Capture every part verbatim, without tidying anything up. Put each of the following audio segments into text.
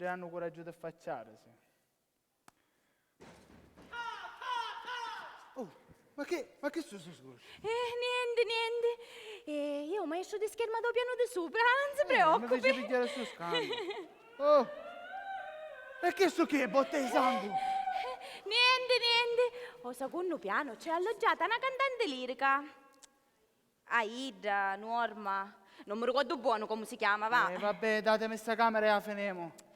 Hanno coraggio di affacciarsi. Oh, ma che, ma che su, su, su? Eh, niente, niente. Eh, io, maestro di scherma do piano di sopra, non si Eh, mi preoccupi. Fece pigliare sto scambio. Oh, e che su che? Botte di sangue? Niente, niente. O secondo piano c'è alloggiata una cantante lirica. Aida, Norma, non mi ricordo buono come si chiama, va. Eh, vabbè, datemi sta camera e la finemo.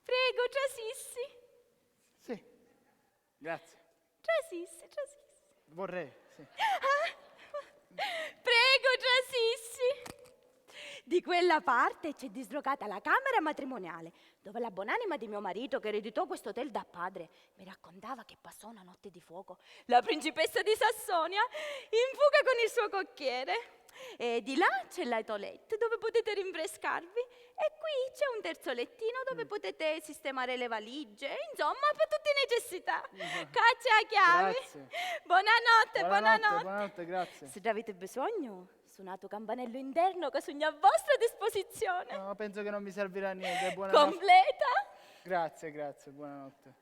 Prego, trasissi. Sì, grazie. Trasissi, trasissi. Vorrei, sì. Ah, prego, trasissi. Di quella parte c'è dislocata la camera matrimoniale, dove la buonanima di mio marito, che ereditò questo hotel da padre, mi raccontava che passò una notte di fuoco la principessa di Sassonia in fuga con il suo cocchiere. E di là c'è la toilette dove potete rinfrescarvi. E qui c'è un terzo lettino dove potete sistemare le valigie. Insomma, per tutte necessità. Qua c'è la chiave. Grazie. Buonanotte, buonanotte, buonanotte. Buonanotte, grazie. Se avete bisogno, suonate il campanello interno che sugna a vostra disposizione. No, penso che non mi servirà a niente. Buonanotte. Completa. Grazie, grazie, buonanotte.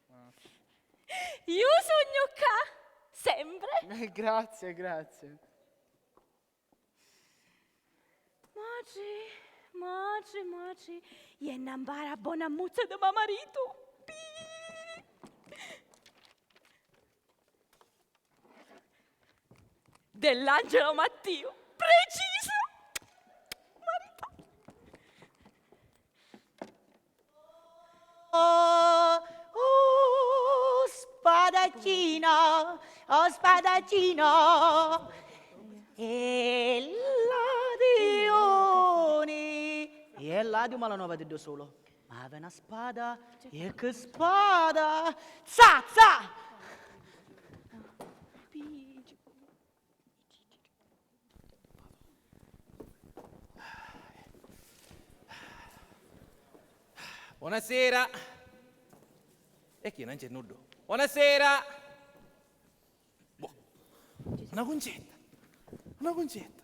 Buonanotte. Io sogno qua, sempre. Eh, grazie, grazie. Matri, matri, matri, jenna mpara bona muzza di ma maritu. Pi. Dell'Angelo Mattiu, preciso! Marità. Oh, oh, spadaccino, oh, spadaccino, e ladioni. E ladiu malanova di ddu solo. Ma havi na spada? E che spada? Za, za! Bonasera! E chi, non c'è nuddu? Bonasera! Boh. Una Cuncetta! Una Cuncetta!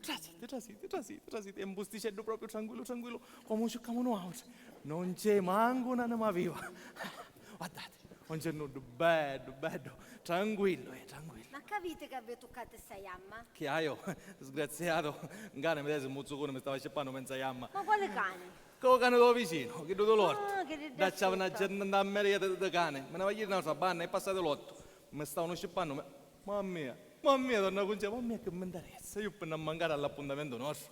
Trasiti, trasiti, trasiti, trasiti. È un pusticeddu propriu tranquillu, tranquillu, comu ciuccamu nuautri. Non c'è mancu un'anima viva. Guardate, non c'è nuddu. Beddu, beddu. Tranquillu, eh, tranquillu. Ma capite che vi tuccate sta jamma? Chi haiu? Disgraziatu. Un cane mi desi un muzzucuni, mi stava scippannu menza jamma. Ma quale cane? Cu cane do vicinu, chiddu di l'ortu. Ah, chiddu di l'ortu. Dacciava na giornata a meria di, di cane. Mi n'ava a jiri n'autra banna, è passati l'ottu. Mi stavanu scippannu, mi, mamma mia, mamma mia, donna Cuncè, mamma mia, che mi ntaressa. Io pi non mancari all'appuntamentu nostru.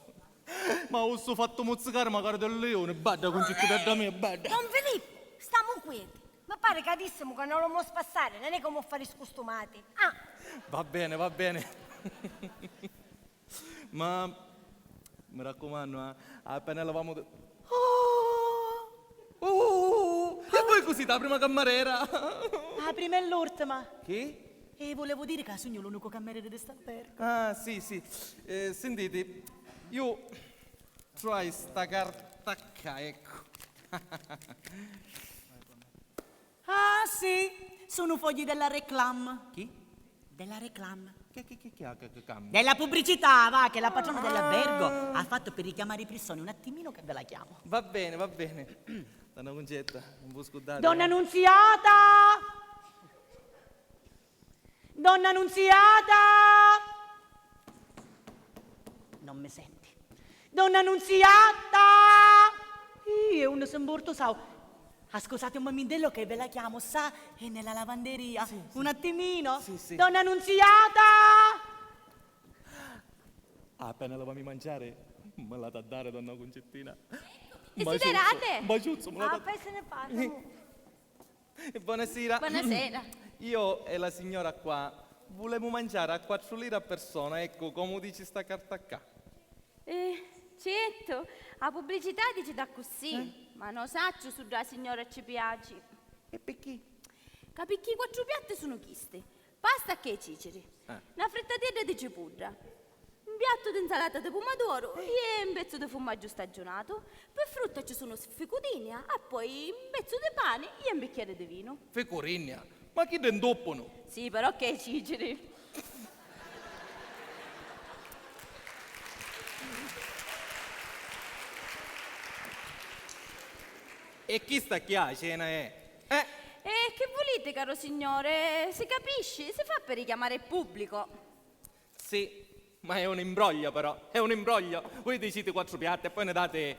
Ma u su fattu muzzicari macari del liuni, bedda Cuncittitedda mia, bedda. Don Filippu, stamu quieti. Mi pari ca dissimu ca non lo mo spassari, non è ca mo fari scustumati. Ah! Va bene, va bene. Ma mi raccumannu, eh, appena lavamu di... Oh! Uh! E voi così, la prima cammarera? La prima e l'ultima. Chi? E volevo dire che sugnu l'unico cammarere di st'albergo. Ah, sì, sì. Eh, sentite, io trovai sta carta qua, ecco. Ah, sì, sono fogli della réclame. Chi? Della réclame. Che, che, che, che, che, che cambia? Della pubblicità, va, che la patrona dell'albergo ha fatto per richiamare i prissoni. Un attimino che ve la chiamo. Va bene, va bene. Donna Cuncetta, non vi scordate, eh. Donna Nunziata! Donna Nunziata! Non mi senti. Donna Nunziata! Ih, e unni si mburtusau? Scusate un momentello che ve la chiamo, sa, è nella lavanderia. Sì, sì. Un attimino. Sì, sì. Donna Nunziata! Appena lavamu i manciari, mi l'hatu a dari, donna Cuncettina. Desiderate? Un baciuzzu, un baciuzzu, mi l'hatu a... Ah, poi se ne parla. Buonasera. Buonasera. Io e la signora qua vulemu manciari a quattru lire a persona, ecco, comu dici sta carta ccà. Eh, certu, a pubblicità dici d'accussì, eh? Ma no sacciu su dda signora ci piaci. E picchì? Ca picchì quattru piatti sunu chisti. Pasta cu i ciciri. Eh. Na frittatiedda di cipudda. Un piattu di nsalata di pumadoru e un pezzu di furmaggiu staggiunatu. Pi frutta ci sunu ficurinnia, e poi un pezzu di pani e un bicchieri di vinu. Ficurinnia? Ma chiddi ntuppunu! Sì, però cu i ciciri. E chista chi è, a cena è? Eh? E che vuliti, caro signore? Si capisci, si fa per richiamare il pubblico. Sì, ma è un imbroglio però, è un imbroglio. Voi dicite quattro piatti e poi ne date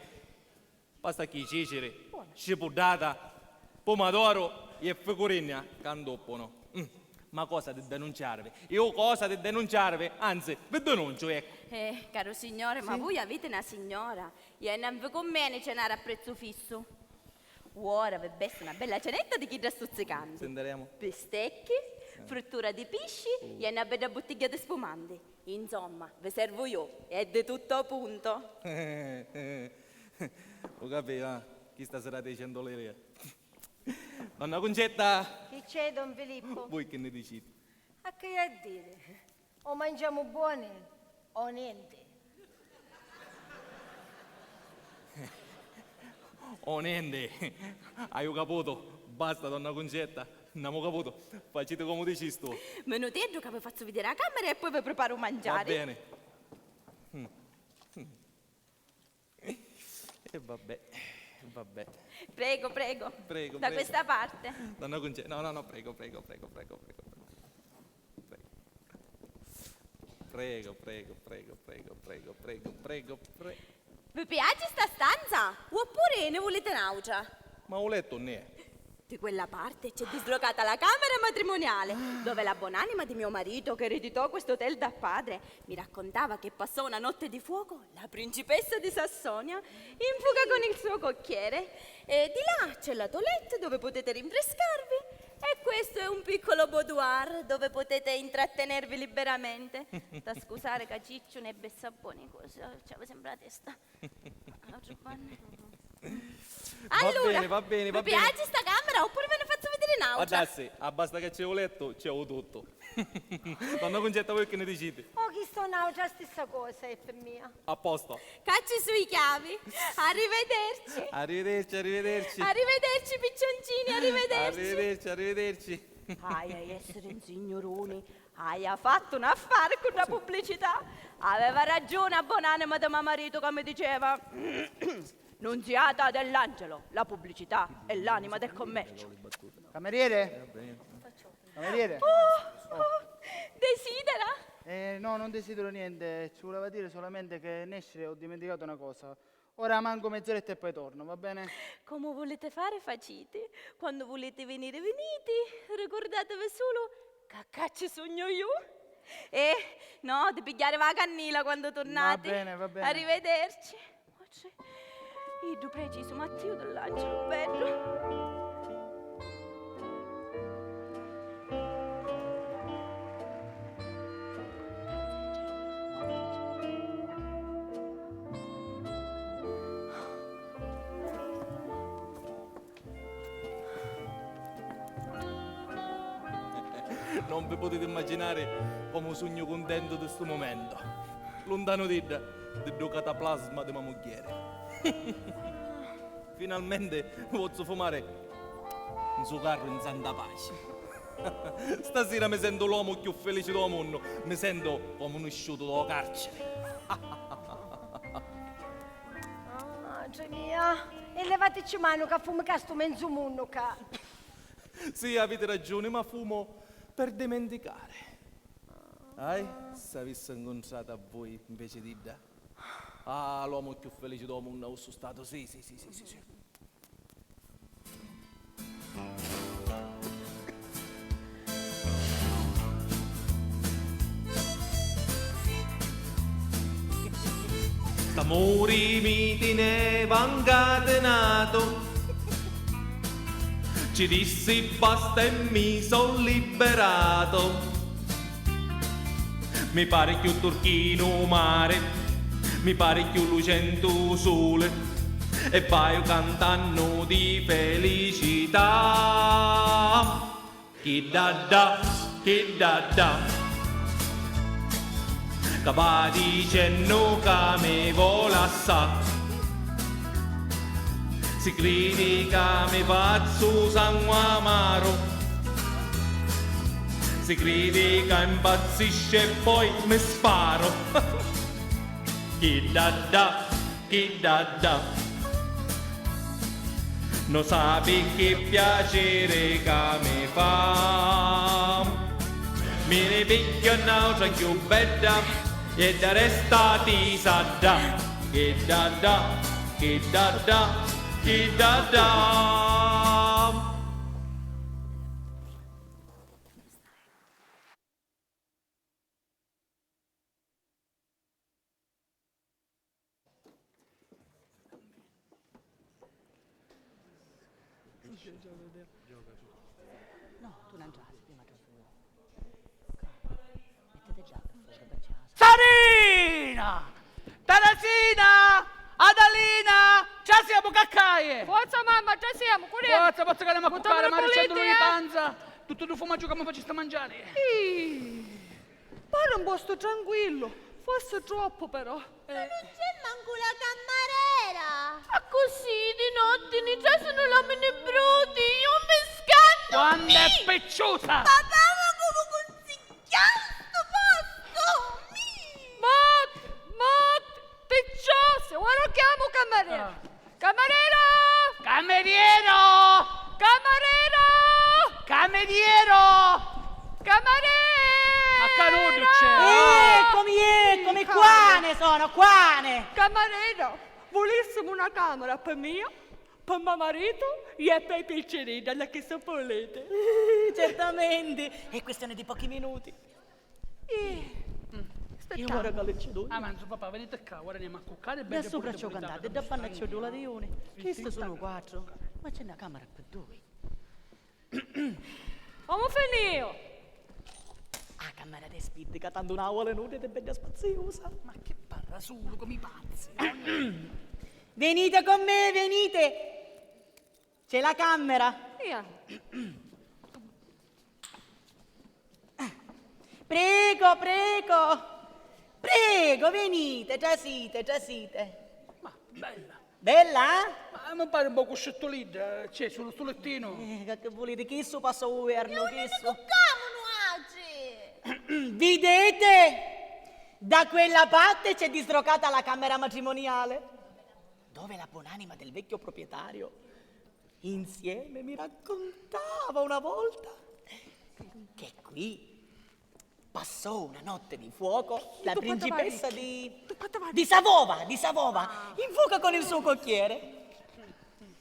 pasta chi ciciri, cipuddata, pomodoro e ficurinnia, ca 'ntuppunu. Mm. Ma cosa di denunciarvi? Io cosa di denunciarvi? Anzi, vi denunciu, ecco. Eh, caro signore, ma sì? Voi avete una signora e non vi conviene cenare a prezzo fisso. Ora vi besto una bella cenetta di chidda stuzzicanti. Sentiremo. Bistecchi, frittura di pisci e una bella bottiglia di spumanti. Insomma, vi servo io, è di tutto punto. Ho capito, ah, chi stasera ti cento lire. Donna Concetta! Chi c'è, don Filippo? Voi che ne dicite? A che hai a dire? O mangiamo buoni o niente. O niente. Hai caputo? Basta, donna Concetta. N'amu caputo. Facite come dicistu. Minuteddu ca vi fazzu videre la camera e poi vi preparu mangiare. Va bene. Mm. E vabbè, vabbè. Prego, prego. Prego, da prego. Questa parte. Donna Conce-, no, no, no, prego, prego, prego. Prego. Prego, prego, prego. Vi piace sta stanza? Oppure ne volete n'autra? Ma u lettu nn'è? Di quella parte c'è dislocata la camera matrimoniale, dove la buonanima di mio marito, che ereditò questo hotel da padre, mi raccontava che passò una notte di fuoco la principessa di Sassonia in fuga con il suo cocchiere. E di là c'è la toilette dove potete rinfrescarvi. E questo è un piccolo boudoir dove potete intrattenervi liberamente. Da scusare, ca Cicciu ne bessà buoni cosi, c'aveva sempre la testa. Allora, va bene, va bene, va bene. Vi piace sta camera oppure ve ne faccio vedere un'altra? Guardassi, abbasta che c'è u lettu, c'è u tuttu. Donna Concetta, voi che ne dicite? Oh, chi sto un'altra stessa cosa è per mia. A posto. Cacci sui chiavi. Arrivederci. Arrivederci, arrivederci. Arrivederci, piccioncini, arrivederci. Arrivederci, arrivederci. Hai a essere un signorone. Haia fattu un affare cu dda pubblicità. Aveva ragiuni a bon'anima di me maritu ca mi diceva: Nunziata dell'Angelo, la pubblicità è l'anima del commercio. Cameriere? Cameriere? Oh, oh, desidera? Eh, no, non desidero niente, ci voleva dire solamente che nescire ho dimenticato una cosa. Ora manco mezz'oretta e poi torno, va bene? Comu vuliti fari, faciti. Quannu vuliti viniri, viniti. Ricordatevi sulu ca ccà ci sugnu iu. E no, di pigghiarivi a cannila quannu turnati. Va bene, va bene. Arrivederci. Iddu precisu, Mattiu dell'Angelo, beddu. Non vi potete immaginare comu sugnu cuntentu di stu mumentu. Luntanu d'idda, di ddu cataplasma di ma mugghieri. Finalmente pozzu fumare nzu carru in santa paci. Stasira mi sentu l'omu cchiù felici dô munnu, mi sentu comu nisciutu dô carceri. Ah, matri mia, e levaticci manu ca fumu ca stu menzu munnu ca. Sì, aviti ragiuni, ma fumu per dimenticare. Ai, s'avissi ncuntratu a vui inveci d'idda. Ah, l'omu cchiù felici dô munnu avissu statu, sì, sì, sì. St'amuri mi tineva ncatenatu, ci dissi basta e mi so liberato. Mi pari cchiù turchinu u mari, mi pari cchiù lucenti u suli, e vaiu cantannu di felicità. Chi dda dda, chi dda dda, ca va dicennu ca mi voli assai. Si cridi ca mi fazzu sangu amaru, si cridi ca impazzisci e poi mi sparu. Chi dda dda, chi dda dda. No sapi chi piaciri ca mi fa. Mi ni pigghiu n'autra cchiù bedda e dda resta ti sa dda. Chi dda dda, chi dda dda, chi dda dda. No, tu non già, prima già tu. Mettete già per favore, perché la Sarina! Tarasina! Adalina! Già siamo, caccaie! Forza mamma, già siamo, corriamo! Forza, forza che andiamo a cuccare, ma ricendo lui in panza! Tutto il fumaggio che mi faceste mangiare! Ih. Pari un postu tranquillu, forsi troppu però. Ma nun c'è mancu la cammarera! Accussì di notti ni trasunu l'omini bruti, iu mi scannu! Quannu è picciuta! Papà, ma comu cunsigghiau stu postu? Mi! Mot! Mot! Picciusi! Ora chiamu cammarera! Ah. Camarera! Cameriero! Camarera! Cameriero! Camarera! A canudu c'è! Eccomi, eccomi, qua ne sono, qua ne! Camarera, vulissimu una camera per mia, per mio marito e per i picciriddi, allora che se volete. Certamente, è questione di pochi minuti. Eh, aspetta. Io ora che le ci doi. Avanzu, papà, venite qua, ora andiamo a cuccare. Da sopra ci ho cantato, da panna ci ho due la dione. Queste sono quattro, ma c'è una camera per due. Omu finìu! Ah, camera de spiddica, tantu una vuole nuda ed è bella spaziosa. Ma che parra sulu come i pazzi! Venite con me, venite! C'è la camera. Ia. Prego, prego. Prego, venite, trasite, trasite. Ma bella. Bella? Ma mi pare un poco sciottolidda, c'è solo sto lettino. Eh, che, che volete? Chi su passa u verno? Chi su? Cuccamu nuatri! Videte? Da quella parte c'è dislocata la camera matrimoniale, dove la buonanima del vecchio proprietario insieme mi raccontava una volta che qui passò una notte di fuoco la principessa di, di Savova, di Savova, in fuga con il suo cocchiere.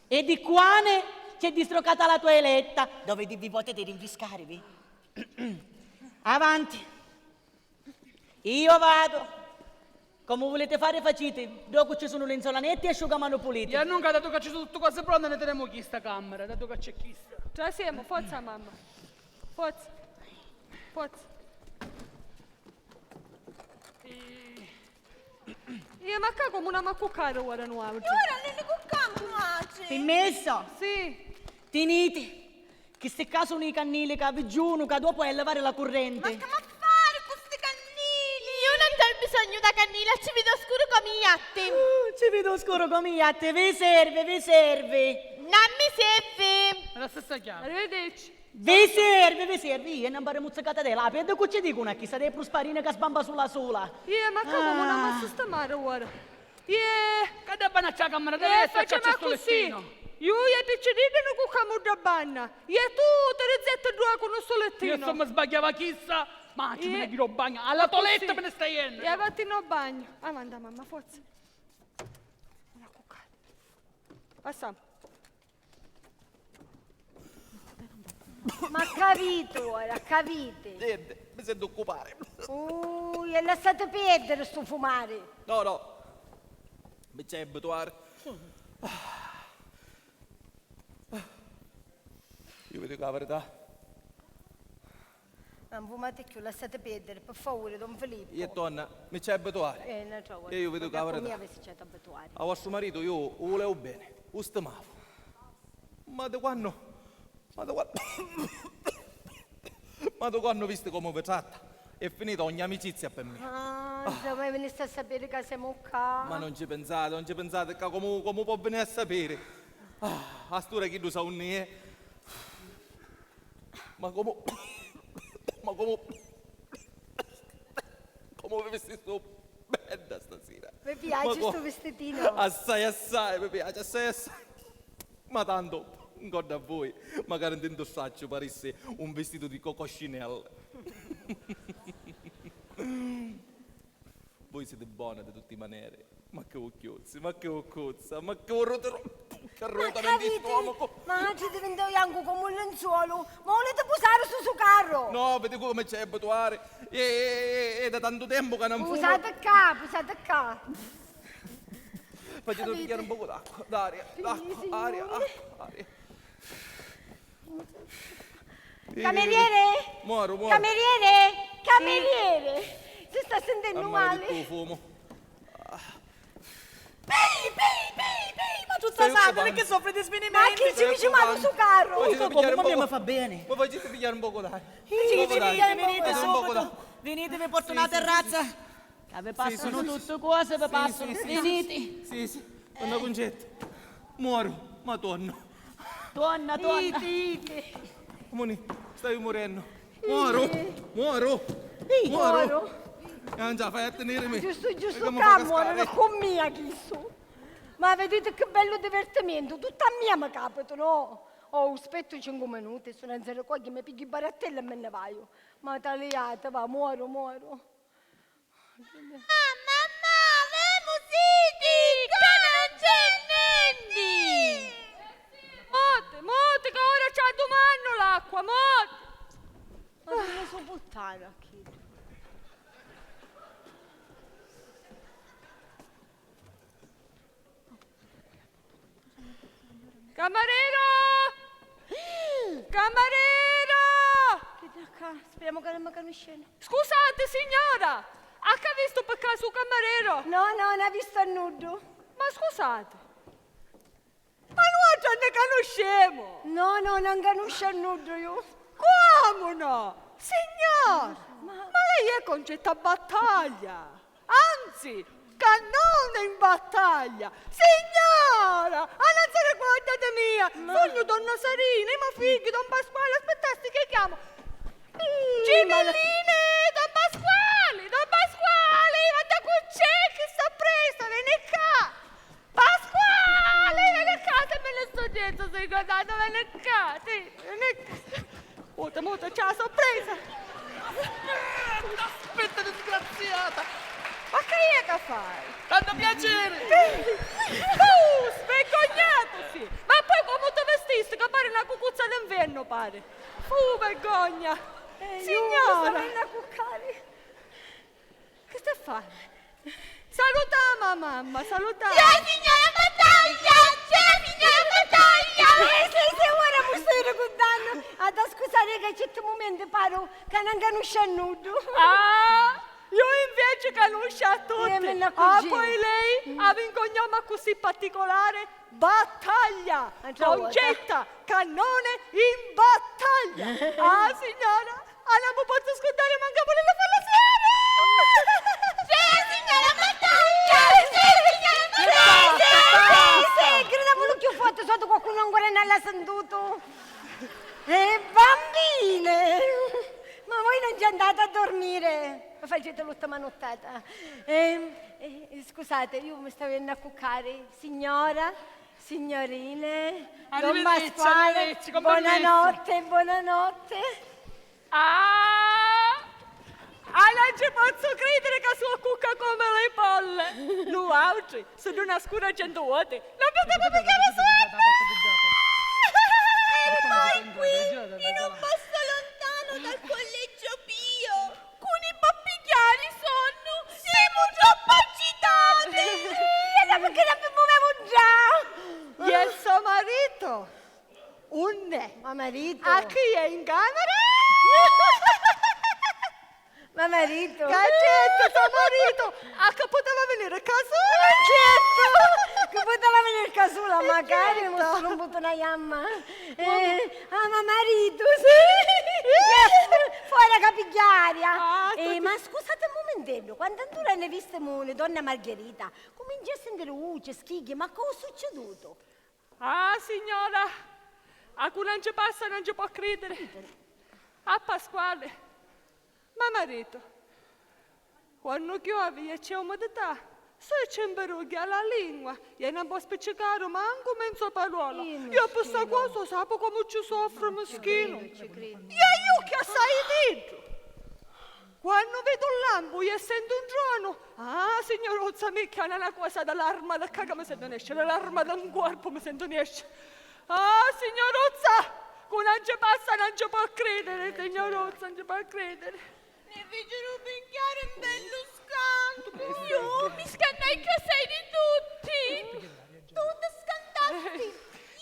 E di quane c'è dislocata la toeletta, dove vi potete rinfrescare. Avanti. Io vado. Comu vuliti fari, faciti. Ddocu ci sunnu linzola netti e asciugamanu puliti. E annunca, datu ca ci su tutti cosi pronti, ni tenimu chista camera, datu ca c'è chista. Trasemu, forza, mamma. Forza. Forza. E Iu, ma ccà comu n'amu a cuccari ora nuatri? E ora ni ni cuccamu nuatri! Pirmissu? Sì. Tiniti, chisti ccà sunnu i cannili ca vi giunu ca dopu hai a livari la currenti. Ma c'amu a fari cu sti cannili? Iu non c'ho bisognu da cannila, ci vidu scuru comu i jatti. Uh, ci vidu scuru comu i jatti, vi servi, vi servi. Non mi servi. È la stessa chiave. Arrivederci. Vi servi, vi servi, iu e na mbarri muzzicata di lapi, e di cu ci dicunu a chista di prusparina ca sbamba sula sula? Iu, ma ccà comu n'amu a sistimari ora? Iu. Ca dda banna c'è a camera di lettu e c'è sto lettino. Iu e i picciriddi ni cuccamu dda banna. Iu e tu ti rizetti ddua cu nu sto lettino. Iu insomma sbagghiava chista, ma ci mi ne ghiro bagnu, alla toletta mi ne stai jennu. E vatti no bagnu. Avanti, mamma, forza. Una cuccata. Passa. Ma capiti ora, capiti? Niente, mi sento occupare. Ui, e lassati pierdiri stu fumari. No, no, mi c'hai abituari. Io vi dico la verità. Non fumate cchiù, lassate perdere, per favore, don Filippo. Io e donna, mi c'hai abituari. Eh, n'altra volta. E io vi dico la verità. Mia vi ci c'hai abituari. A vostru maritu io u vulevu bene, u stimavu. Ma di quannu, ma di quannu, ma di quannu visti comu vi tratta, è finita ogni amicizia per me. Ah, insomma, venisti a sapere ca siamo qua. Ma non ci pensate, non ci pensate, ca comu, comu può venire a sapere? Ah, a st'ura chiddu sa unni è? Ma comu, ma comu, comu vi vististu bedda stasira. Mi piace sto vestitino. Assai, assai, mi piace assai, assai. Ma tantu, ncodd'à vui, macari ntint'u stracciu parissi un vistitu di Coco Chanel. Vui siti bona di tutti i maneri. Ma chi ucchiuzzi, ma chi uccuzza, ma chi urruti ru-, chi arrutami nti stomacu. Ma capiti? Ma ci divintau jancu comu un linzuolu. Ma vuliti pusari su su carru? No, vidi comu ci hai abituari. E, e, e, e da tantu tempu ca non fumu. Pusati ccà, pusati ccà. Faciti pigghiari un pocu d'acqua, d'aria, d'acqua, aria, acqua, aria. Cameriere! Moru, moru. Cameriere! Cameriere! Si sta sintennu mali. Mamma mia, chi fumu. Pei, pei, pei, pei, ma tutta santa, perché soffre di svenimenti? Ma chi ci dici male su carro? Comunque, mamma mia, mi fa bene. Ma faciti pigghiari un pocu d'aria. Sì, sì, venite, venite subito. Venite, vi porto una terrazza. Ca vi passanu tutti cosi, vi passanu. Veniti. Sì, sì. Donna Cuncetta, muoru, ma tuonnu. Tuonna, tuonna. Iti, iti. Muni, stavi murennu. Muoru, muoru, muoru. E non ce la fai a tenirimi. Giustu, giustu, ca muoru cu mia chissu. Ma viditi chi bellu divertimentu, tuttu a mia mi capita, no? Oh, aspettu cincu minuti, su non si ricogli, mi pigghiu i barattelli e mi nni vaiu. Ma taliati, va, muoru, muoru. Ah, mammà, vemu siti, ca non c'è nenti! Moti, moti, ca ora ci a dumannu l'acqua, moti! Ma dove su puttana chi? Camarero! Camarero! Chi da ccà? Speriamo che non mi conoscenu. Scusate, signora! Acca vistu per caso u cammarero? No, no, non ha visto a nuddu. Ma scusate, ma nuatri non ne conoscemu! No, no, non conosco a nuddu io. Come no? Signora! Ma, ma lei è Concetta Battaglia? Anzi, cannone in battaglia! Signora! Ah, non si ricorda di mia! Ma sugnu donna Sarina, i mo figghi, don Pasquale, aspittasti chi chiamu. Cimilline! Don Pasquale! Don Pasquale! Ma da cu c'è chi sorpresa? Veni ccà! Pasquale! Veni ccà, se mi ne sto dietro, sei guardato, veni ccà, sì, veni ccà. Muta, muta, c'è la sorpresa! Aspetta, disgraziata! Ma che è che fai? Tanto piacere! Uh, svergognatosi! Ma poi come ti vestisti? Che pare una cucuzza d'inverno, pare! Uh, vergogna! Eh, signora! Io mi sto venendo a cuccare. Che stai a fare? Salutami a mamma, salutami. C'è la signora Battaglia! C'è la signora Battaglia! Sì, sì, sì, ora mi stai ricordando. Ah, da scusare che certi momenti paro che non conosco a nuddu. Ah, io invece conosco a tutti. Eh, mi ne accorgi. Ah, poi lei ha un cognome così particolare. Battaglia! Un'altra volta. Concetta, cannone in battaglia! Ah, signora, ah, non mi posso scordare manco a volere fare la signora! Sì, signora Battaglia! Sì, signora Battaglia! Sì, sì, sì, sì, gridamulu chiù forte, sotto qualcuno ancora non l'ha sentito. Eh, bambine! Ma voi non ci andate a dormire? Facete l'ultima nottata. Ehm, eh, scusate, io mi stavo venendo a cuccare, signora. Signorine, don Pasquale, buonanotte, buonanotte. Ah! Ah, non ci pozzu cridiri ca su a cucca comu li polli! Nuautri, su d'una scura centu voti, non putemu pigghiari sonnu! E poi qui, in un posto lontano dal collegio Pio, cu ni pò pigghiari sonnu? Simu troppu agitati! E dopu chi l'avemu bevuta già! E so marito? Unn'è? Ma marito? A chi è in camera? Ma marito? Ca certu, so marito! A chi puteva venire ccà sulu? Ma certu! Chi puteva venire ccà sulu, macari mi strumputu una jamma. Eh, ah, ma marito, sì! Fora ca pigghiaria! Ah, eh, ma scusate un mumentello, quantu antura ne vistimu donna Margherita? Cumincia a sentire vuci, schigghi, ma cosa è succeduto? Ah, signora, a cu non ci passa non ci può cridere. A Pasquale, ma marito, quannu chiovi e c'è umidità, Soi ci mpirugghi a la lingua, e non po' spiccicari mancu menzo parola. Io pi sta cosa sapu comu ci soffri, mischinu. E iu chi assai iddu. Quannu vidu un lampu e sentu un tronu, ah, signuruzza, mi chiana na cosa da l'arma da cca ca mi sentu nesciri, l'arma da un corpu mi sentu nesciri. Ah, signuruzza, cu non ci passa non ci po' cridiri, signuruzza, non ci po' cridiri. Mi ficiru pigghiari un bellu scantu. Iu mi scannai cchiù assai di tutti. Tu ti scantasti?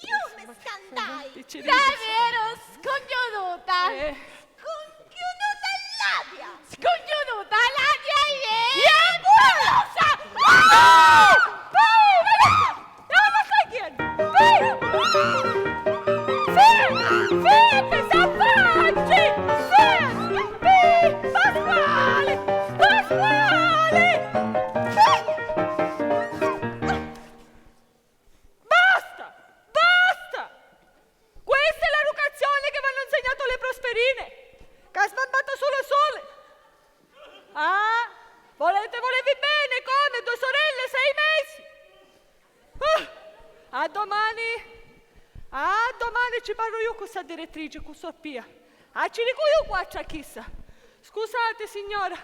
Iu mi scantai. Daveru scunchiuduta. Eh. Scunchiuduta ladia. Scunchiuduta ladia e... E buono! Ah! Paura! Basta! Basta! Questa è l'educazione che v'hanno insegnato le prosperine, che sbarbate solo e sole. Ah, volete, volevi bene, come? Due sorelle, sei mesi. Ah, a domani, a domani ci parlo io con sta direttrice, con Sophia. Ah, ci dico io quattro a chissa. Scusate, signora,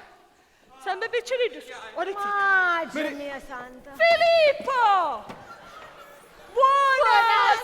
sempre picciriddu. Ora zitto. Madre mia santa. Filippo! Buonasera!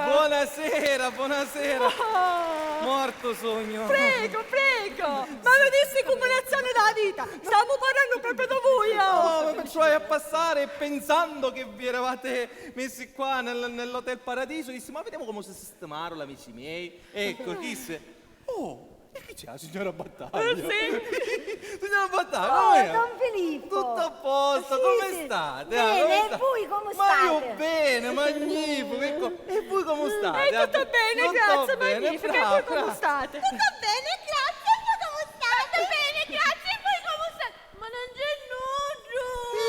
Buonasera, buonasera. Oh. Morto sogno. Prego, prego. Ma lo dissi combinazione della vita. Stiamo parlando proprio di voi, oh. Oh, ma ci vai a passare pensando che vi eravate messi qua nel, nell'Hotel Paradiso. Dissi, ma vediamo come si sistemarono l'amici miei. Ecco, chi se... Oh, e chi c'è la signora Battaglia? Eh, sì. Signora Battaglia, oh, come... Don Filippo. Tutto a posto, sì, come state? Ah, bene, come state? E voi come state? Ma io bene, magnifico. Ecco, e voi come state? Eh, tutto bene, grazie, magnifico. E voi come state? Tutto bene, grazie, e voi come state? Tutto bene, grazie, e voi come state? Ma non c'è nulla.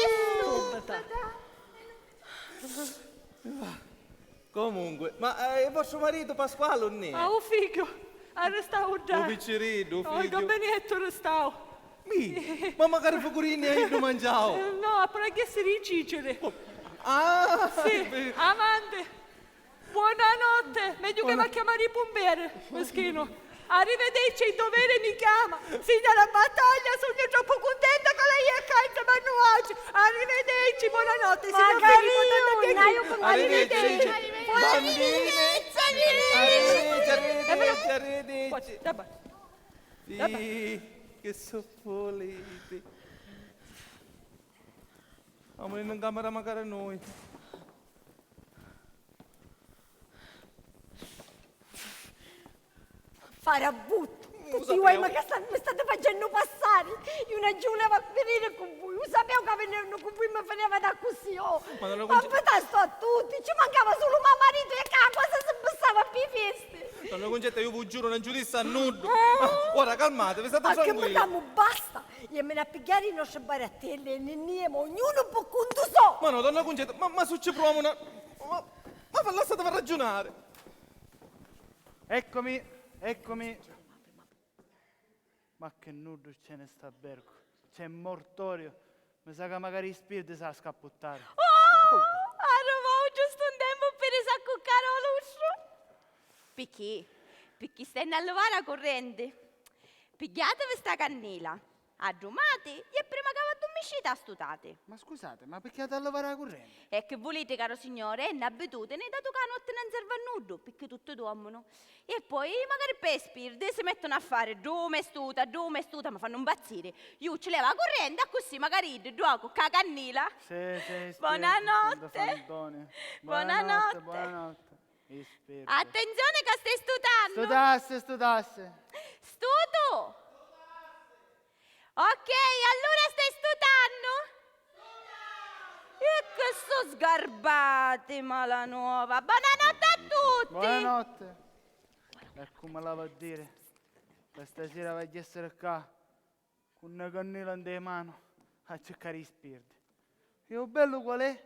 Nessuno. Comunque, ma, eh, vostro marito Pasquale unn'è? Ah, u figghiu, arrestau ddà. U picciriddu, u figghiu. Oh, il gabinetto arrestau. Mi, ma magari fucurinni e iddu mangiau. Eh, no, però che si ricicere. Ah! Sì, avanti. Buonanotte, meglio che va a chiamare i pompieri, mischino. Arrivederci, il dovere mi chiama. Signora Battaglia, sugnu troppu cuntenta ca lei è ccà insieme a nuatri. Arrivederci, buonanotte, signor Filippo, tanto che... Arrivederci. Bambine. Arrivederci, arrivederci, arrivederci. Sì, che so puliti. Amuninni in camera macari noi. Farabuttu! Tutti i guai ca sta-, mi state facennu passari! Iu non ci vuleva venire cu vui, u sapeu ca venirennu cu vui mi finiva d'accussì, oh! Ma non lo conce- Abbitastu a tutti, ci mancava sulu ma maritu e ca cosa si bissava pi festi! Donna Concetta, io vi giuro, non ci dissi a nuddu! Ah, ora calmatevi, state tranquilli! A che mi damu, basta! Jemini a pigghiari i nostri barattelli e ni nni jemu, ognunu pi cuntu so! Ma no, donna Concetta, ma, ma su ci pruvamu na... Ma, ma fa-, lassatemi raggiunare! Eccomi, eccomi. Ma che nuddu c'è in st'albergu? C'è mortorio. Mi sa ca macari i spirdi s'ha scapputtari. Oh! Arrivau giustu in tempu pi risaccuccari u lustru. Picchì? Picchì stennu a luvari a currenti. Pigghiativi sta cannila. Addumati e prima ca v'addummisciti astutati. Ma scusate, ma picchì ati a luvari a currenti? E chi vuliti, caro signore, è n'abitudini, datu ca a notti non servi a nuddu, picchì tutti duormunu. E poi, macari ppi spirdi, si mettunu a fari ddu me stuta, ddu me stuta, mi fannu mpazziri. Iu ci levu a currenti, accussì macari iddi dduocu cca cannila. Sì, sì, spirdi, buonanotte. Buonanotte, buonanotte. Attenzione ca stai stutannu! Stutassi, stutassi! Stutu! Ok, allura stai stutannu? E chi su sgarbati, malanova! Bonanotti a tutti! Bonanotti! E comu l'ava a diri, ca stasira v'agghiu essiri ccà cu na cannila nta i manu a circari i spirdi. E u bellu qual è?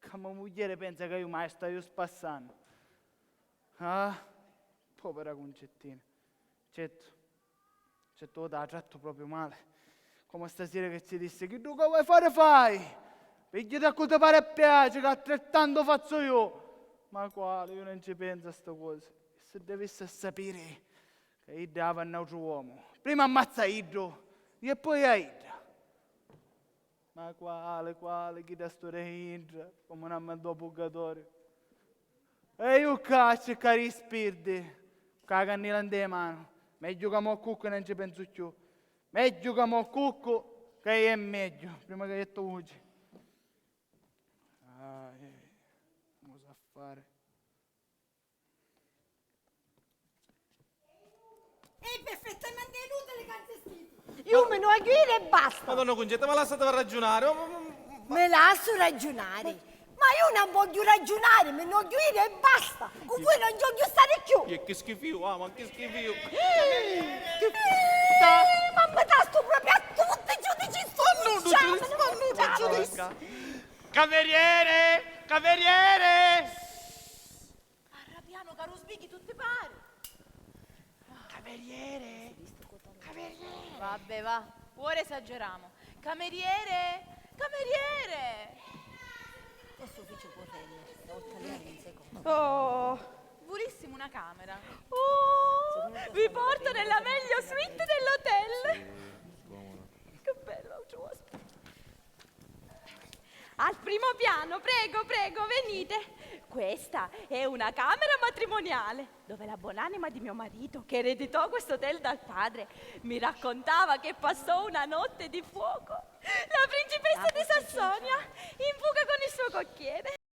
Ca me mugghieri pensa ca iu mai staiu spassannu. Ah, povera Cuncettina. Certu, certu voti a trattu propriu mali. Comu stasira chi ci dissi, chiddu ca vuoi fari fai, pigghiati a cu ti pari e piaci, ca altrettantu fazzu iu. Ma quali, iu non ci pensu a sta cosa. E si davissi a sapiri ca idda havi a n'autru uomu, prima ammazza iddu e poi a idda. Ma quali, quali, chidda studia intra, comu n'amma dô purgatoriu. E iu ccà a circari i spirdi, cu a cannila nte manu. Megghiu ca mo cuccu e non ci pensu cchiù. Megghiu ca mo cuccu, ca è megghiu, prima ca jettu vuci. Ah, eh, comu s'ha fari? È perfettamente inutile che insisti. Iu mi nni vogghiu iri e basta. Madonna Cuncetta, ma lassatemi raggiunari. Ma, ma, ma, ma... Mi lassu raggiunari. Ma iu non vogghiu raggiunari, mi nni vogghiu iri e basta. Cu vui non ci vogghiu stari cchiù. E chi schifiu, ah, ma chi schifiu. Chi... Eh, ma mi tastu proprio a tutti, giudici, stu... Ma non giudici, ma non giudici. Cameriere! Cameriere! Parra piano, ca rusbichi tutti pari! Cameriere! Cameriere! Vabbè, va, ora esageramu. Cameriere! Cameriere! Questo ufficio può rendere da otto all'ora in secondo. Oh! Vulissimu una camera. Oh! Vi porto nella meglio suite dell'hotel! Che bello, autru ospiti. Al primo piano, prego, prego, venite. Questa è una camera matrimoniale dove la buonanima di mio marito, che ereditò questo hotel dal padre, mi raccontava che passò una notte di fuoco. La principessa di Sassonia, in fuga con il suo cocchiere.